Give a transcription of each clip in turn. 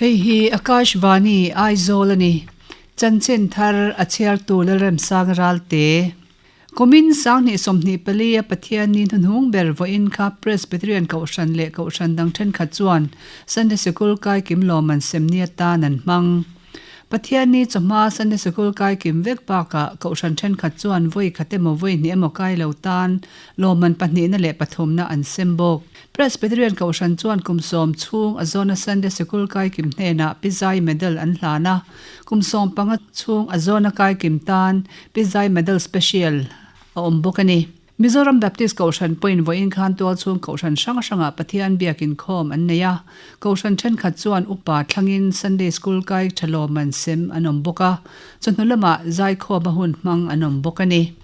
Hei hi Akashvani, Aizawl a ni. Chanchin thar a chhiartu Lalremsang Ralte. Kumin sanghnih 24 a Pathian ni hnuhnung ber vawiin kha Presbyterian Kohhran leh Kohhran dang thenkhat chuan Sunday Sikul kaikim lawmman semni atan an hmang. Pathian ni chawhma Sunday Sikul kaikim vek bakah Kohhran thenkhat chuan vawi khat emaw vawi hnih emaw kai lo tan lawmman pahnihna leh pathumna an sem bawk. Presbyterian Kohhran chuan kum sawm chhung a zawna Sunday Sikul kaikim hnenah Pi Zai Medal an hlan a, kum 15 chhung a zawna kaikim tan Pi Zai Medal Special a awm bawk a ni. Mizoram Baptist Kohhran pawhin vawiin khan tualchhung Kohhran hrang hrangah Pathian biak inkhawm an nei a. Kohhran thenkhat chuan upa thlangin Sunday School kai tha lawmman sem an awm bawk a, chawhnu lamah zaikhawm a hun hmang an awm bawk a ni.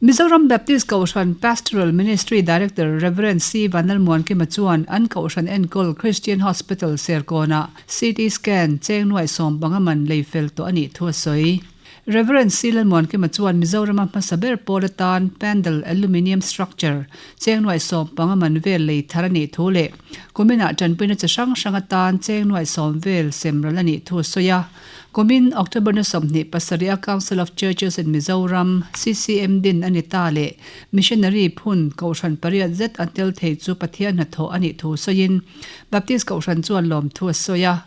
Mizoram Baptist Kohhran Pastoral Ministry Director Rev. C. Vanlalmuankima chuan an Kohhran enkawl Christian Hospital Serkawnah CT Scan cheng nuaih 15 man lei fel tawh a nih thu a sawi. Rev. C. Lalmuankima chuan Mizorama hmasa ber pawl atan Pandal Aluminium Structure cheng nuaih 15 man vel lei thar a nih thu leh kuminah tanpuina chi hrang hrang atan cheng nuaih 10 vel sem ral a nih thu a sawi a. Kumin October ni 27 a Council of Churches in Mizoram, CCM, din a ni ta leh Missionary phun Kohhran pariat zet an tel thei chu Pathian hnathawh a nih thu sawiin Baptist Kohhran chuan lawmthu a sawi a.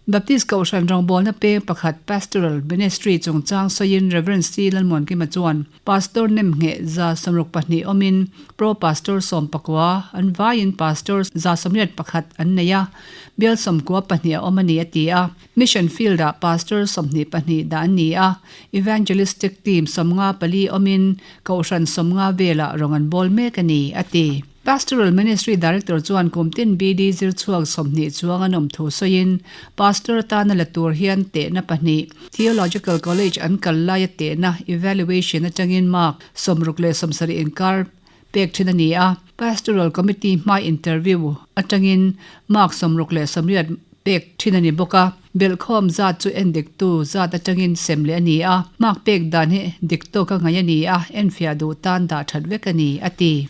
Baptist Kohhran rawngbawlna peng pakhat Pastoral Ministry chungchang sawiin Rev. C. Lalmuankima chuan Pastor nemngheh 62 awmin Pro Pastor 19 an vaiin Pastor 81 an nei a, bial 92 a awm a ni a ti a. Mission Field-ah Pastor 22 dah an ni a, Evangelistic Team 54 awmin Kohhran 50 velah rawng an bawl mek a ni a ti. Pastoral Ministry Director chuan kum tin BD zir chhuak 20 chuang an awm thu sawiin, Pastor atana la tur hian tehna pahnih, Theological College an kal laia tehna, evaluation, atangin mark 60 leh 70 inkar pek thin a ni a, Pastoral Committee hmai interview atangin mark 60 leh 80 pek thin a ni bawk a, belhkhawm zat chu endiktu zat atangin sem leh a ni a, mark pek dan hi dik tawka ngaih a ni a, enfiah duh tan dah that vek a ni, a ti.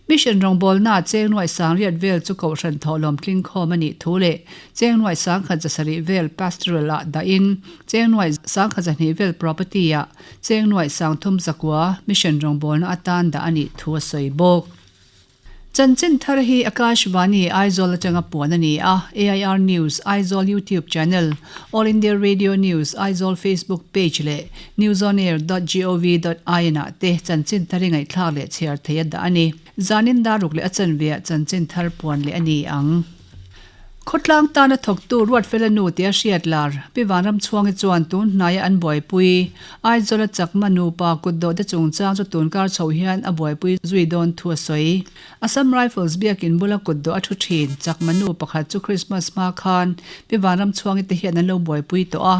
Mission rawngbawlnaa cheng nuaih 800 vel chu Kohhran thawhlawm tling khawm a nih thu leh cheng nuaih 1700 vel Pastoral ah dahin cheng nuaih 1200 vel Property ah cheng nuaih 3900 Mission rawngbawlna atan dah a nih thu a sawi bawk. Chanchin thar hi Akashvani Aizawl atanga puan a ni a, AIR News Aizawl YouTube channel, All India Radio News Aizawl Facebook page leh Newsonair dot gov dot in ah te chanchin thar i ngaihthlak leh chhiar thei a dah a ni. Zanin dar ruk leh a chanve ah chanchin thar puan leh a ni ang. Khawtlang tana thawktu Ruatfela nu tia hriat lar Pi Vanramchhuangi chuan tun hnaia an buaipui Aizawla chakma nupa kutdawh te chungchang chu tunkar chho hian a buaipui zui dawn thu a sawi. Assam Rifles biakin bula kutdawh a thu thin chakma nu pakhat chu Christmas hma khan Pi Vanramchhuangi te hian an lo buaipui tawh a.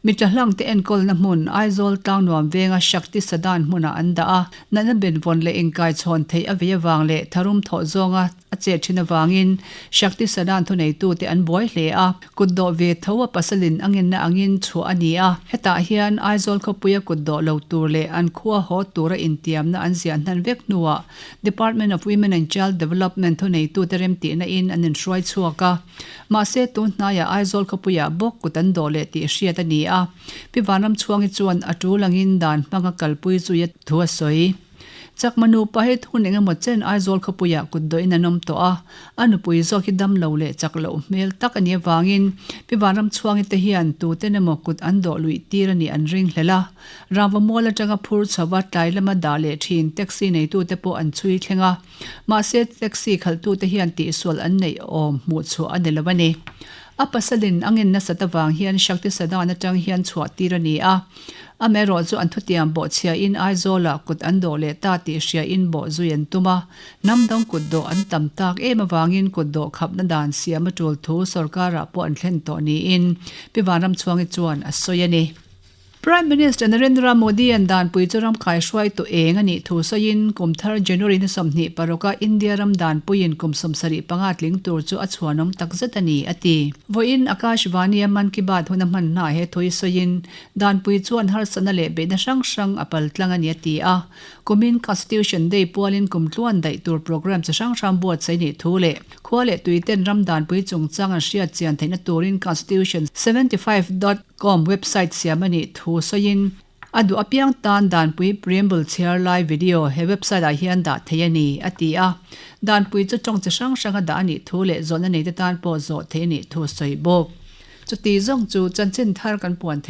Mi tlahlang te enkawlna hmun Aizawl Tlangnuam venga Shakti Sadan hmunah an dah a, natna benvawn leh inkaichhawn theih a vei avang leh tharum thawh zawnga a chet thin avangin Shakti Sadan thuneitute an buai hle a, kutdawh ve tho a pasalin a ngenna angin chhuah a ni a, hetah hian Aizawl khawpuia kutdawh lo tur leh an khua haw tura intiamna an ziah hnan vek hnuah Department of Women and Child Development thuneitute remtihna in an inhruai chhuak a. Mahse, tun hnaiah Aizawl khawpuiah bawk kut an dawh leh tih hriat a ni a, Pi Vanramchhuangi chuan a tul angin dan hmanga kalpui zui a thu a sawi. Chakma nupa hi thun eng emaw chen Aizawl khawpuiah kut dawhin an awm tawh a, a nupui zawk hi dam lo leh chak loh hmel tak a nih avangin Pi Vanramchhuangi te hian tuten emaw kut an dawh luih tir a nih an ring hlel a. Rangva mual atanga phur chhova tlai lama dah leh thin taxi neitute pawh an chhui thleng a. Mahse, taxi khalhtute hian tihsual an neih awm hmuh chhuah a ni lo a ni. A pasalin a ngen nasat avang hian Shakti Sadan atang hian chhuah tir a ni a. Amaherawh chu an thutiam bawhchhiahin Aizawlah kut an dawh leh ta tih hriain bawh zui an tum a. Hnam dang kut dawh an tam tak em avangin kut dawh khapna dan siam a tul thu sorkarah pawh an thlen tawh niin Pi Vanramchhuangi chuan a sawi a ni. Prime Minister Narendra Modi-a'n danpui chu ram kaihruaitu eng a nih thu sawiin kum thar January ni 26 a India ram danpuiin kum 75 tling tur chu a chhuanawm takzet a ni, a ti. Vawiin Akashvani-a Mann Ki Baat hun a hman hna he thu hi sawiin danpui chuan harsatna leh beihna hrang hrang a paltlang a ni, a ti a. Kumin Constitution Day pualin kum tluan daih tur programme chi hrang hrang buatsaih nih thu leh khua leh tuiten ram danpui chungchang an hriat chian theihna turin Constitution 75 dot com website siam a nih thu sawiin a duh apiang tan danpui preamble chhiar lai video he website ah hian dah theih a ni, a ti a. Danpui chu tawng chi hrang hranga dah a nih thu leh zawhna neite tan pawh zawh theih a nih thu sawi bawk. Chuti zawng chu chanchin thar kan puan theih.